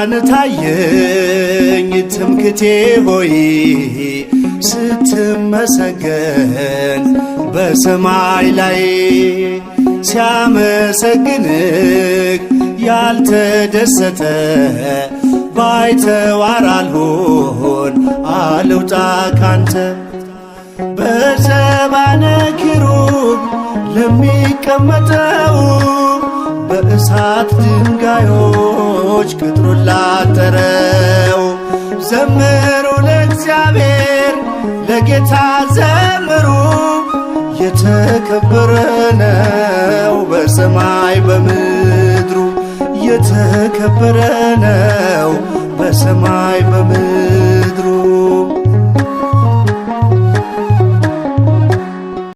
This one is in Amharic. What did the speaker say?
ብርሃን ታየኝ ትምክቴ ሆይ ስትመሰገን በሰማይ ላይ ሲያመሰግንህ ያልተደሰተ ባይተዋር አልሆን አልውጣ ካንተ። በዘባነ ኪሩብ ለሚቀመጠው በእሳት ድንጋዮች ቅጥሩን ላጠረው ዘምሩ ለእግዚአብሔር ለጌታ ዘምሩ፣ የተከበረ ነው በሰማይ በምድሩ፣ የተከበረ ነው በሰማይ በምድሩ።